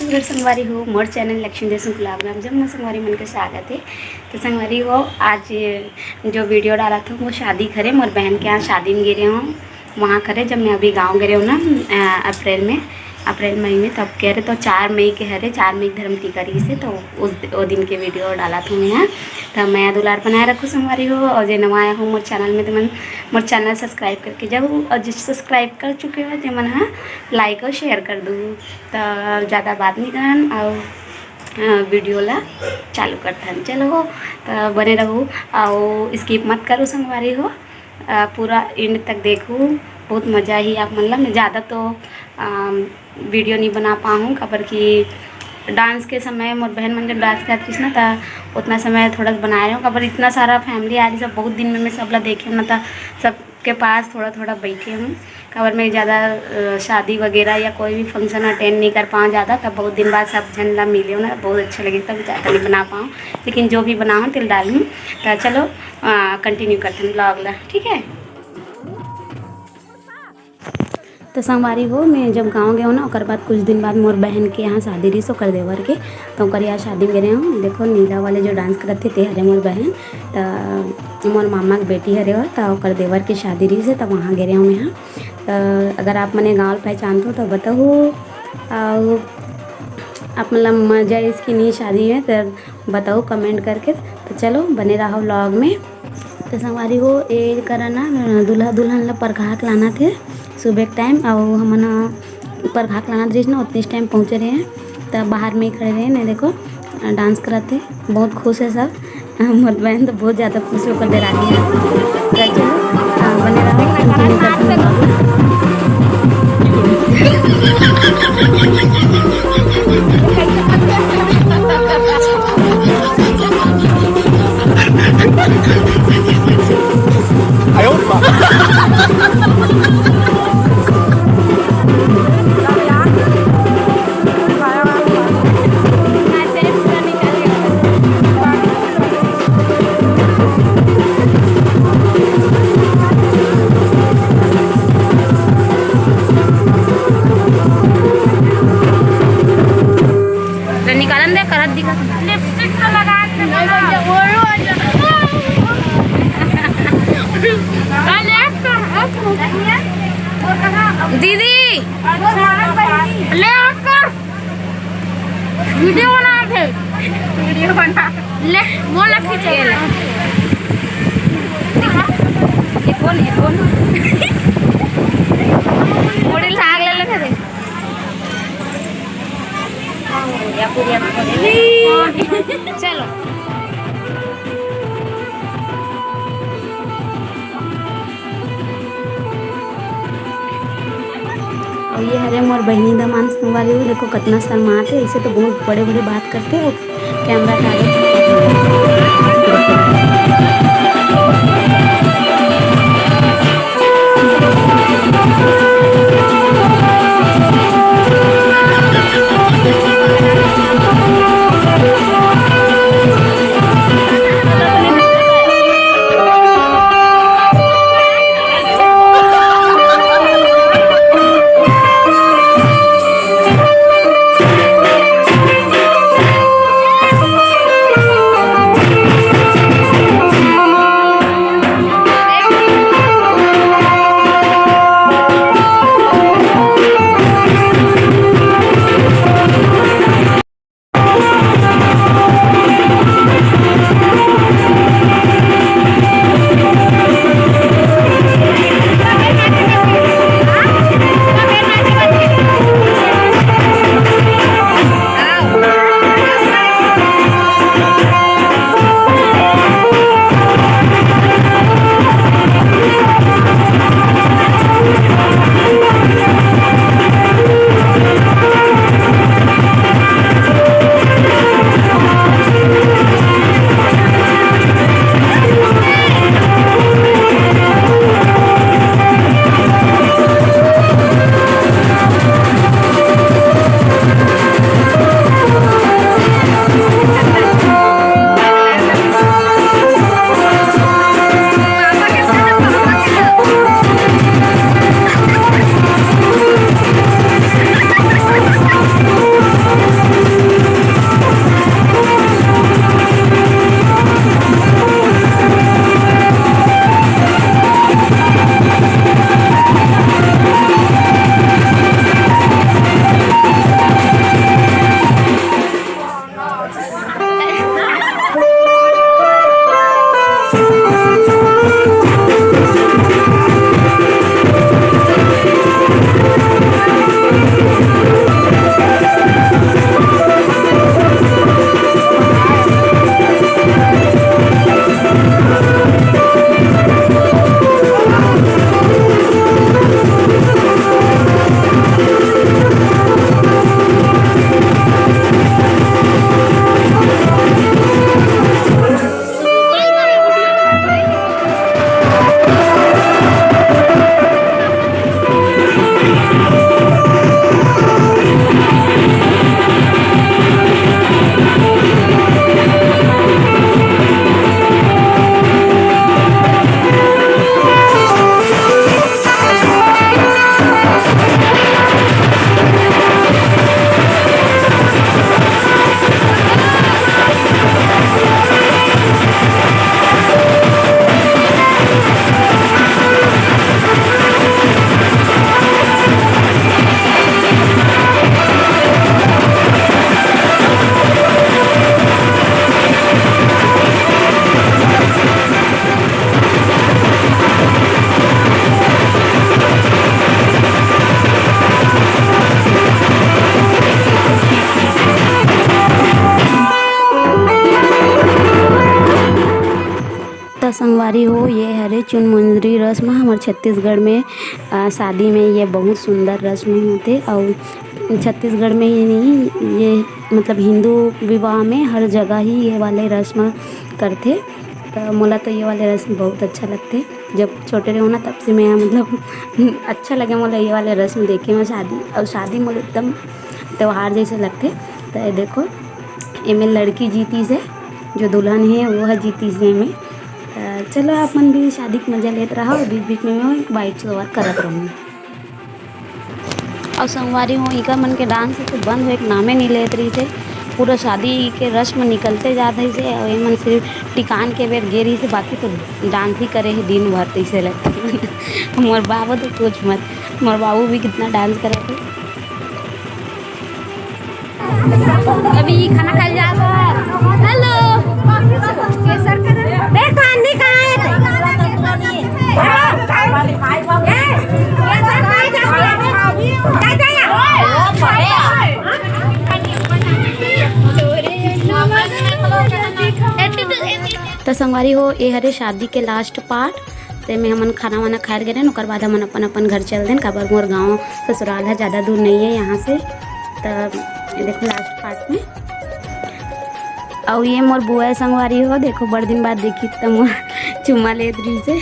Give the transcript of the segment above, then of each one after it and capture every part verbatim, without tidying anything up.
अगर संगवारी हो, मोर चैनल लक्ष्मी देशमुख vlog में आप जम्मो संगवारी मन के स्वागत है। तो संगवारी हो, आज जो वीडियो डालत हूँ, वो शादी घरे, मोर बहन के यहाँ शादी में गे रहे हूँ, वहाँ करे, जब मैं अभी गाँव गे रहे हूँ ना, अ, अप्रैल में, अप्रैल मई में, तब कह रहे तो चार मई के हरे, चार मई के धर्म टीका रही से, तो उस, वो दिन के वीडियो डालत हूँ यहाँ। तो मया दुलार बनाए रखो संगवारी हो, और जे नवा आया हो मोर चैनल में, तो मन मोर चैनल सब्सक्राइब करके जाओ, और जो सब्सक्राइब कर चुके हो, ते मन हा लाइक और शेयर कर दो। तो ज़्यादा बात नहीं करन, और, अ, वीडियो ला चालू करथन। चलो, तो बने रहो और स्किप मत करो संगवारी हो, अ, पूरा एंड तक देखो, बहुत मज़ा ही आप मन ला। मैं ज़्यादा तो, अम, वीडियो नहीं बना पाऊँ, काबर कि डांस के समय मोर बहन मन जब डांस करत रहिस ना, त उतना समय थोड़ा सा बनाए रहे हूँ, काबर इतना सारा फैमिली आ रही, सब बहुत दिन में मैं सब ला देखे हूँ ना, त सबके पास थोड़ा थोड़ा बैठे हूँ। काबर मैं ज़्यादा, अ, शादी वगैरह या कोई भी फंक्शन अटेंड नहीं कर पाऊँ ज़्यादा, तब बहुत दिन बाद सब झन ला मिले हूँ ना, बहुत अच्छा लगे, तब ज़्यादा नहीं बना पाऊँ, लेकिन जो भी बनाऊँ तेल डालूँ। तो चलो, कंटिन्यू करते हैं ब्लॉग ला, ठीक है। तो संगवारी हो, मैं जब गाँव गए हूँ ना, ओकर बाद कुछ दिन बाद मोर बहन के यहाँ शादी रहिस, ओकर देवर के, तो ओकर यहाँ शादी में गए हूँ। देखो, नीला वाले जो डांस करत थे, ते हरे मोर बहन, तो मोर मामा के बेटी हरे हो, तो ओकर देवर के शादी रहिस, तो वहाँ गए हूँ मैं यहाँ। तो अगर आप मने गाँव पहचानते हो तो बताओ, और आप मतलब मजा इसकी नहीं शादी में, तो बताओ कमेंट करके। तो चलो, बने रहो व्लॉग में। तो संगवारी हो, ए करा ना, दूल्हा दुल्हन ला परघा के लाना थे सुबह के टाइम, और हमन परघा के लाना रहिस ना, उतने टाइम पहुँचे रहे हैं, तब बाहर में ही खड़े रहे ना। देखो, डांस कराते, बहुत खुश है सब। मोर बहन तो बहुत ज़्यादा खुश होकर दे रही है। तो चलो, हाँ, बने रहो, कंटिन्यू करते हैं। तो निकालन दे, करत दिखा। लिपस्टिक तो लगा के दीदी, ले आकर। वीडियो बना दे। वीडियो बना। ले, मोला खींच के ले। ये कौन है, कौन? मोड़ी लाग ले लगे रे। चलो। और ये हरे मोर बहिनी दमान संगवारी हो, देखो कितना शर्मात है, इसे तो बहुत बड़े बड़े बात करते हो, कैमरा के आगे। संगवारी हो, ये हरे चुनमुंदरी रस्म हमर छत्तीसगढ़ में, अ, शादी में ये बहुत सुंदर रस्म होथे। अउ छत्तीसगढ़ में ही नहीं, ये मतलब हिंदू विवाह में हर जगह ही ये वाले रस्म करथे। तो मोला तो ये वाले रस्म बहुत अच्छा लगथे। जब छोटे रहो ना, तब से मैं मतलब अच्छा लगे मोला ये वाले रस्म देखे में शादी, और शादी मोला एकदम त्योहार जैसे लगथे। तो ये देखो, एमे लड़की जीतीस हे, जो दुल्हन हे वो ह जीतीस हे एमे। त चलो, आप मन भी शादी के मजा लेत रहा, बीच बीच में मैं बाइट कवर करत रहूँ। और संगवारी हो, इकर मन के डांस तो बंद होए के नामे नहीं लेत रही थे। पूरा शादी के रस्म निकलते जात रही थे, और ये मन सिर्फ टिकान के बेर गे रही थे, बाकी तो डांस ही करे है दिन भर, तैसे लगता है। मोर बाबू तो कुछ मत, मोर बाबू भी कितना डांस करे थे। अभी खाना खाए जा रहा है। हेलो। देखो, आंटी कहाँ है? तो संगवारी हो, ये हरे शादी के लास्ट पार्ट। ते में हमन खाना वाना खाए ल गे रहेन, ओकर बाद हमन अपन अपन घर चल देन, काबर मोर गांव ससुराल ह ज़्यादा दूर नहीं है यहाँ से। त ये देखो लास्ट पार्ट में। अउ ये मोर बुआ संगवारी हो, देखो बड़ दिन बाद देखी त मोर चुम्मा लेत रही से।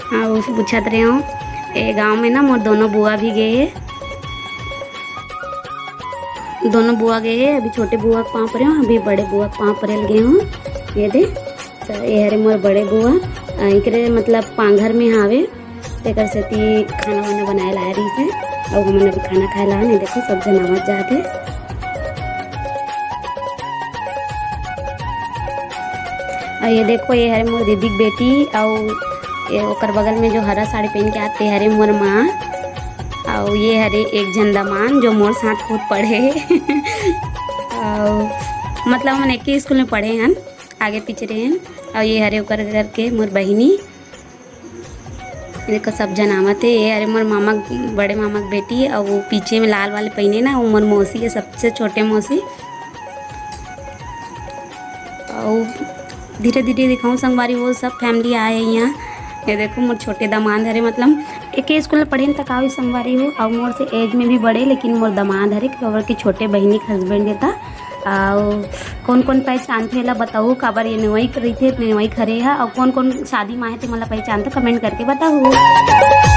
हाँ, उसे पूछत रहे हो, ए गांव में ना मोर दोनों बुआ भी गए है, दोनों बुआ गए है। अभी छोटे बुआ के पाँव परे हो, अभी बड़े बुआ के पाँव परे ल गे हो। ये दे, त ये हरे मोर बड़े बुआ, अ, एकरे मतलब पांघर में हावे, तेकर सेती खाना वाना बनाए लाए रही से। अउ हमन अभी खाना खाए ला, नहीं देखो सब जन आवत जात हे। अउ ये देखो, ये हरे मोर दीदी के बेटी, अउ ये ओकर बगल में जो हरा साड़ी पहन के आते हरे मोर माँ, अउ ये हरे एक झन दमान जो मोर साथ खुद पढ़े हे। अउ मतलब हमन एक ही स्कूल में पढ़े हन, आगे पीछे रहे हन। अउ ये हरे ओकर घर के मोर बहिनी, देखो सब जन आवत हे। ये हरे मोर मामा, बड़े मामा के बेटी, अउ वो पीछे में लाल वाले पहने ना, वो मोर मौसी है, सबसे छोटे मौसी। अउ धीरे धीरे दिखाऊँ संगवारी हो, सब फैमिली आए हे यहाँ। ये देखो मोर छोटे दामाद हरे, मतलब एक ही स्कूल में पढ़े तक आओ संगवारी हो, अउ मोर से एज में भी बड़े, लेकिन मोर दामाद हरे, काबर कि छोटे बहिनी के हस्बैंड देता। अउ कौन कौन पहचानथे ला बताओ, काबर ये नेवई रहिथे, नेवई खरे हा, अउ कौन कौन शादी में आए थे, मोला पहचान तो कमेंट करके बताओ।